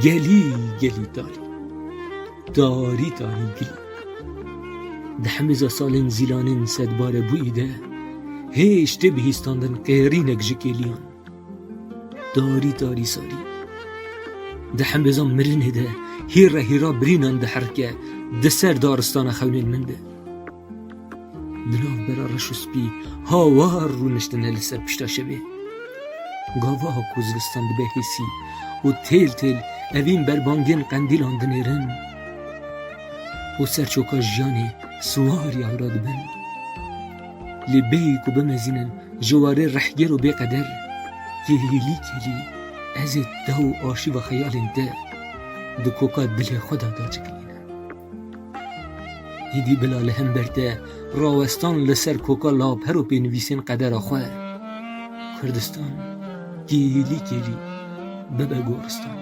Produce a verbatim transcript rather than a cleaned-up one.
Gelî, gelî tarî. Tarî, tarî gilî. Di hemêza salên zîlanên sedbarebûyî de hêj tê bihîstandin qêrînek ji kêliyan. Tarî, tarî sarî. Di hemêza mirinê de hîre hîra birînan diherike di ser daristana xewnên min de. Di nav bera reş û spî hawar rûniştine li ser pişta şevê. Gava ku zivistan dibe hêsî û têl têl evîn berbangên qendîlan dinêrin û ser çoka jiyanê siwar ya wira dibin. Lê bêyî ku bimezînin ji warê rehger û bêqeder, kêlî kêlî ez ê te û arşîva xeyalên te di koka dilê xwe de daçikilînim. Êdî bila li hember te rawestan li ser koka laper û pênivîsên qedera xwe, Kurdistan kêlî kêlî bibe goristan.